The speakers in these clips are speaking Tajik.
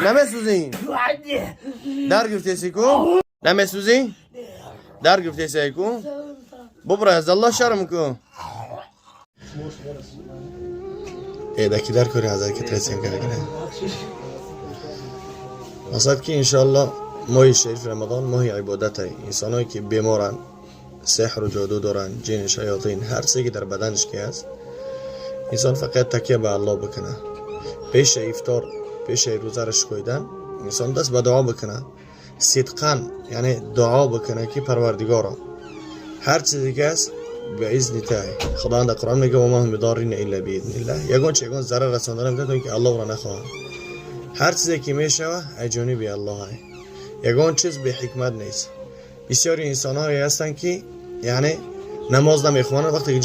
Намесӯзӣ? Дар гирифтеси ку? Намесӯзӣ? Дар гирифтеси ку? Бубра, аз Аллоҳ шарм ку. Э, даки дар кори азар ки тресем карда. Мақсад ки иншоаллоҳ моҳи шариф Рамазон моҳи ибодат ай. Инсоное ки беморанд, сеҳру ҷоду доранд, ҷин, шаётин, ҳар чизе ки дар баданаш ки ҳаст, инсон фақат такя ба Аллоҳ бикунад. Пеша ифтор, пешаи рӯзаро шикоидан, инсон даст ба дуо бикунад, сидқан, яъне дуо бикунад, ки Парвардигоро, ҳар чизе ки ҳаст, ба изни тай. Худованд дар Қуръон мегӯяд: وما هم بضارين إلا بإذن الله. Ягон чи ягон зарар расонда наметавонад, то ин ки Аллоҳ ро нахоҳад. Ҳар чизе ки мешава, аз ҷониби Аллоҳ ай. Ягон чиз беҳикмат нест. Бисёри инсонҳое ҳастанд, ки яъне намоз намехонанд. Вақте ки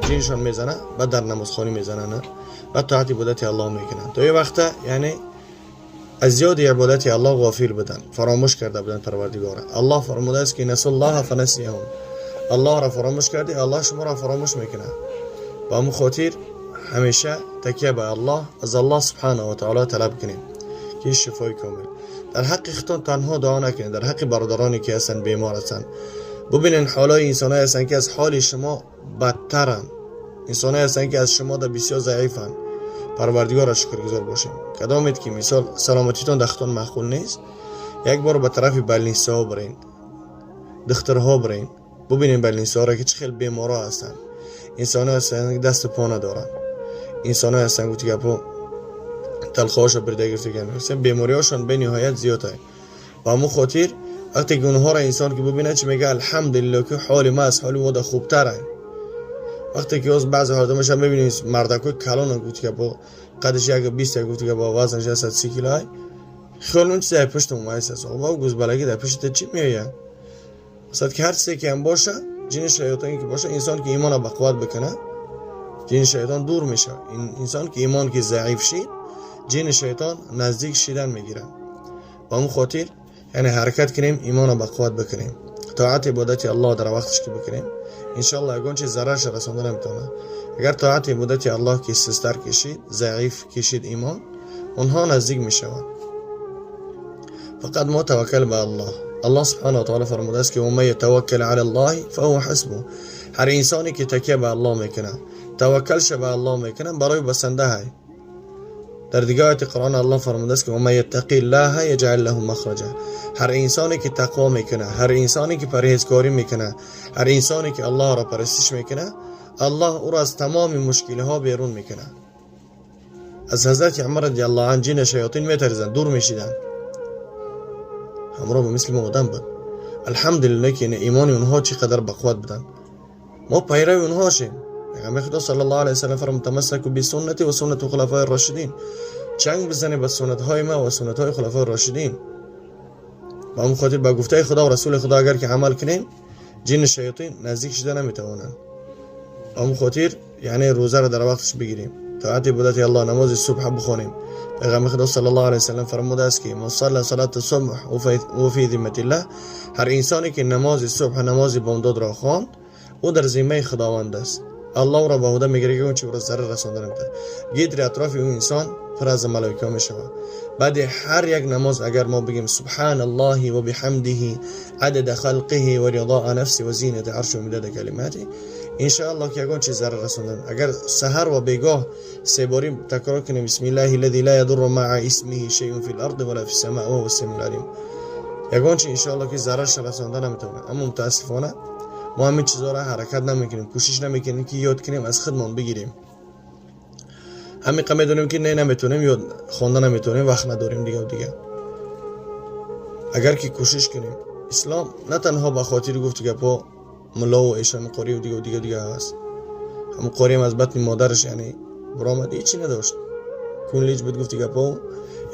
ҷиншон мезана, баъд дар намозхонӣ мезананд, баъд тоати ибодати Аллоҳ мекунанд. То ин вақта яъне аз зиёди ибодати Аллоҳ ғофил буданд, фаромӯш карда буданд Парвардигора. Аллоҳ фармудааст, ки نسوا الله فنسيهم. Аллоҳро фаромӯш кардӣ, Аллоҳ шуморо фаромӯш мекунад. Ба ҳамун хотир ҳамеша такя ба Аллоҳ, аз Аллоҳ سبحانه وتعالى талаб кунем, ки шифои комил. Дар ҳаққи худтон танҳо дуо накунед, дар ҳаққи бародароне ки ҳастанд, бемор ҳастанд. Бубинед, ҳолои инсонҳое ҳастанд, ки аз ҳоли шумо бадтаранд, инсонҳое ҳастанд, ки аз шумо да бисёр заифанд. Парвардигорро шукргузор бошем. Кадомед ки мисол саломатитон дар худтон маъқул нест, як бор ба тарафи больница ҳо бирен, духтурҳо бирен, бубинем больница ҳоро, ки чӣ хел беморҳо ҳастанд. Инсонҳое ҳастанд, ки дасту по надоранд, инсонҳое ҳастанд, гуфти гапо, талхоҳошо бирида гирифтаган, бемориҳошон бениҳоят зиёд ай. Ба ҳамун хотир вақте ки онҳоро инсон ки бубинад, чӣ мега? Алҳамдулилло, ки ҳоли ма аз ҳоли ода хубтар ай. Вақте ки оз баъзе ҳолатҳо мебинем, мардакҳои калон, гуфти гапо, қадаш 1,20, гуфти гапо, вазнаш 130 кило ай, хиёл он чизе ай пушт омаист аст. Оба, гузбалагӣ дар пушти чӣ меояд? Масалан, ки ҳар чизе ки ҳам боша, ҷини шаётон ки боша, инсон ки имона ба қувват бикунад, ҷини шайтон дур мешавад. Инсон ки имон ки заиф шид, ҷини шайтон наздик шидан мегиранд. Ба ҳамун хотир яъне ҳаракат кунем, имона ба қувват бикунем, тоати ибодати Аллоҳ дар вақташ ки бикунем, иншоаллоҳ ягон чиз зарарша расонда наметавонад. Агар тоати ибодати Аллоҳ ки систар кишид, заиф кишид имон, онҳо наздик мешаванд. Фақат мо таваккал ба Аллоҳ. Аллоҳ سبحانه وتعالى фармудааст, ки ومن يتوكل على الله فهو حسبه. Ҳар инсоне ки такя ба Аллоҳ мекунад, таваккалша ба Аллоҳ мекунад, барои басанда ҳай. Дар дигар ояти Қуръон Аллоҳ фармудааст, ки ومن يتق الله يجعل له مخرجا. Ҳар инсоне ки тақво мекунад, ҳар инсоне ки парҳезкорӣ мекунад, ҳар инсоне ки Аллоҳро парастиш мекунад, Аллоҳ ӯро аз тамоми мушкилиҳо берун мекунад. Аз ҳазрати Умар رضي الله عنه ҷина шаётин метарзанд, дур мешиданд. Ҳамроҳ ба мисли мо одам буд. Алҳамдулилла, ки имони онҳо чӣ қадар бақувват буданд. Мо пайрави онҳо шем. Пайғамбари Худо صلى الله عليه وسلم фармуд: تمسكوا بسنتي وسنة الخلفاء الراشدين. Чанг бизанед ба суннатҳои ма ва суннатҳои хулафои рошидин. Ба ҳамон хотир ба гуфтаи Худо ва расули Худо агар ки амал кунем, ҷини шаётин наздик шида наметавонанд. Ба ҳамон хотир яъне рӯзаро дар вақташ бигирем, тоати ибодати Аллоҳ, намози субҳ бихонем. Пайғамбари Худо صلى الله عليه وسلم фармудааст, ки من صلى صلاة الصبح فهو في ذمة الله. Ҳар инсоне ки намози субҳ, намози бомдодро хонд, ӯ дар зиммаи Худованд аст. Аллоҳ ӯро ба ӯҳда мегирад, ки он чи ӯро зарар расонда наметавонад. Гирди атрофи ӯ инсон пур аз малоика мешавад. Баъди ҳар як намоз агар мо бигем: سبحان الله وبحمده عدد خلقه ورضاء نفسه وزنة عرشه ومداد كلماته, иншааллоҳ ки ягон чиз зарар расондан. Агар саҳар ва бегоҳ себорӣ такрор кунем: بسم الله الذي لا يضر مع اسمه شيء في الأرض ولا في السماء وهو السميع العليم, ягон чи иншоаллоҳ ки зарарша расонда наметавонад. Аммо мутаассифона мо ҳамин чизҳоро ҳаракат намекунем, кӯшиш намекунем, ки ёд кунем, аз худмон бигирем. Ҳамиқа медонем, ки не, наметавонем, ёд хонда наметавонем, вақт надорем, дигаву дигар. Агар ки кӯшиш кунем, ислом на танҳо ба хотири гуфту гапҳо муллову эшону қориву дигаву дига дига ҳаст. Ҳамун қориам аз батни модараш яъне баромад, ҳечи надошт, кунлиҷ буд, гуфти гапҳо,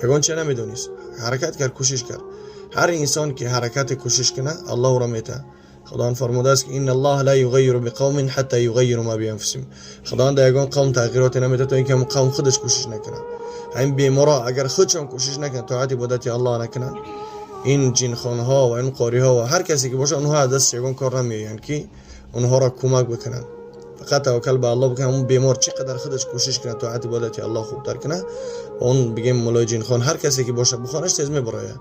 ягон чиз намедонист. Ҳаракат кард, кӯшиш кард. Ҳар инсон ки ҳаракате кӯшиш кунад, Аллоҳ ӯро метаҳад. Худованд фармудааст, ки إن الله لا يغير بقوم حتى يغيروا ما بأنفسهم. Худованд дар ягон қавм тағйироте наметаҳад, то ин ки ҳамон қавм худаш кӯшиш накунад. Ҳамин беморҳо агар худшон кӯшиш накунанд, тоати ибодати Аллоҳ накунанд, ин ҷинхонҳо ва ин қориҳо ва ҳар касе ки бошад, онҳо аз даст ягон кор намеоянд, ки онҳоро кӯмак бикунанд. Фақат таваккул ба Аллоҳ бикунад, ҳамон бемор чӣ қадар худаш кӯшиш кунад, тоат ибодати Аллоҳ хубтар кунад, он бигем мулои ҷинхон ҳар касе ки бошад, бихонаш, тез мебарояд.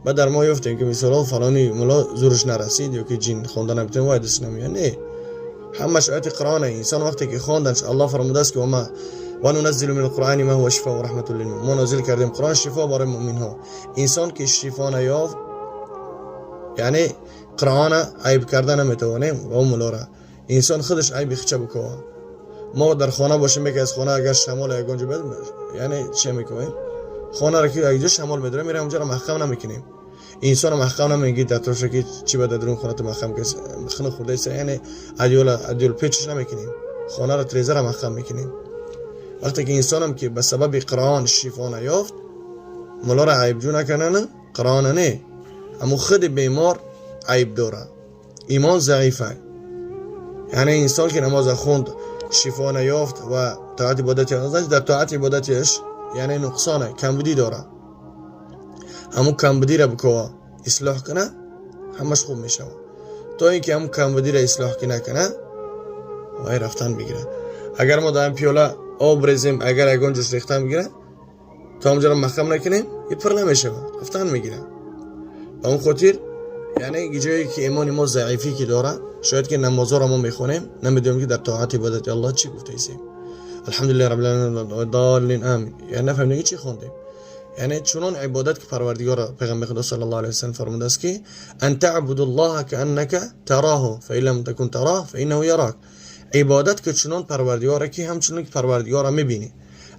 Баъд дар мо ёфтем, ки мисолҳо фалони муло зурш нарасид ё ки ҷин хонда наметавон, вай дастш намеяд. Не, ҳамаш ояти Қуръоне. Инсон вақте ки хонданш, Аллоҳ фармудааст, ки وما وننزل من القرآن ما هو شفاء ورحمة للمؤمنين. ما نازل کردیم قرآن شفا برای مؤمن ها. انسان که شفا نیافت، یعنی قرآن عیب کرده نمیتوانیم و اون ملا را. انسان خودش عیب خچه بکنه. ما در خانه باشیم، یکی از خانه اگر شمال یگان جا بد، یعنی چه میکنیم؟ خانه را که یک جا شمال میداره، میریم اونجا را محکم نمیکنیم. انسان محکم نمیگی در طرف که چی بده درون خانه تو محکم که خنه خورده است، یعنی ادیول ادیول پیچش نمیکنیم، خانه را تریزه را محکم میکنیم. وقتی که انسانم که به سبب قرآن شفا نیافت، ملا را عیب جو نکنن، قرآن نه، اما خود بیمار عیب داره، ایمان ضعیفه. یعنی انسان که نماز خوند شفا نیافت و طاعت عبادتی نداشت، در طاعت عبادتش یعنی نقصانه، کمبودی داره. همون کمبودی را بکوه اصلاح کنه، همش خوب میشه. تا اینکه همون کمبودی را اصلاح کنه کنه، وای رفتن میگیره. اگر ما در پیاله آب ریزیم، اگر یگان جوش ریختن بگیره، تا اونجا را محکم نکنیم، این پر نمیشه، رفتن میگیره. به اون خاطر یعنی جایی که ایمان ما ضعیفی که داره، شاید که نمازا را ما میخونیم، نمیدونیم که در طاعت عبادت الله چی گفته ایسیم. الحمدلله رب العالمین ضالین آمین، یعنی نفهمیدیم چی خوندیم. یعنی چنان عبادت که پروردگار پیغمبر خدا صلی الله علیه و سلم فرموده است که ان تعبد الله كانك تراه فإن لم تكن تراه فإنه يراك. عبادت که چنان پروردگار که همچنان که پروردگار را میبینی.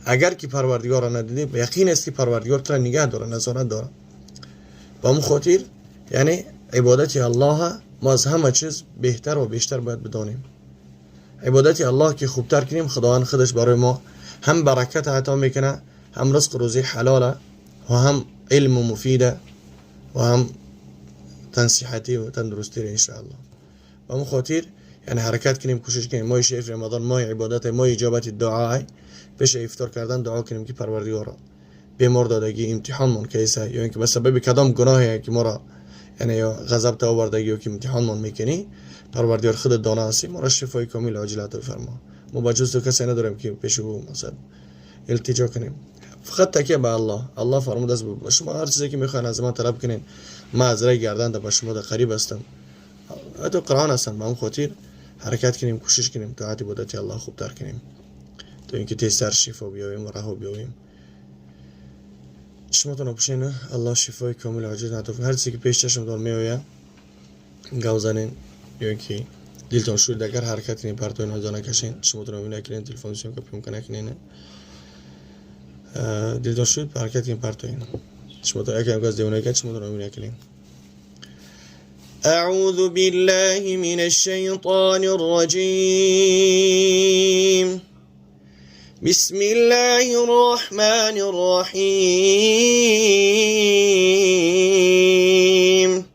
اگر که پروردگار را ندیدی، به یقین است که پروردگار تو را نگه داره، نظارت داره. با اون خاطر یعنی عبادت الله ما از همه چیز بهتر و بیشتر باید بدانیم. عبادت الله که خوبتر کنیم، خداوند خودش برای ما هم برکت عطا میکنه، هم رزق روزی حلاله و هم علم مفیده و هم تنصیحتی و تندرستی را انشاءالله. به اون خاطر یعنی حرکت کنیم، کوشش کنیم. ماه شریف رمضان ماه عبادت، ماه اجابت دعا. پیش افطار کردن دعا کنیم که پروردگارا، بیمار دادگی، امتحان من کیسه، یا اینکه به سبب کدام گناهی که ما را یعنی یا غضب تا آوردگی یا که امتحان من میکنی، پروردگار خود دانا هستی، ما را شفای کامل عاجل عطا فرما. ما با جز تو کسی نداریم که پیش او مثلا التجا کنیم، فقط تکیه به الله. الله فرمود است شما هر چیزی که میخواین از من طلب کنین، ما از رای گردن به شما در قریب هستم. تو قرآن هستن. به اون خاطر حرکت کنیم، کوشش کنیم، طاعت عبادت الله خوبتر کنیم تا اینکه تیزتر شفا بیابیم و رها بیابیم. چشماتون پوشین، الله شفای کامل عاجل عطا. هر چیزی که پیش چشمتون میآید گو زنین یا اینکه دلتون شد، اگر حرکت کنین، پرتوین ها نکشین، چشماتون رو نکنین، تلفن съёмка пиёмка накунین. دلتون شد، حرکت کنین، پرتوین چشماتون یکم گاز دیوانه کرد، چشماتون رو نکنین. أعوذ بالله من الشيطان الرجيم. بسم الله الرحمن الرحيم.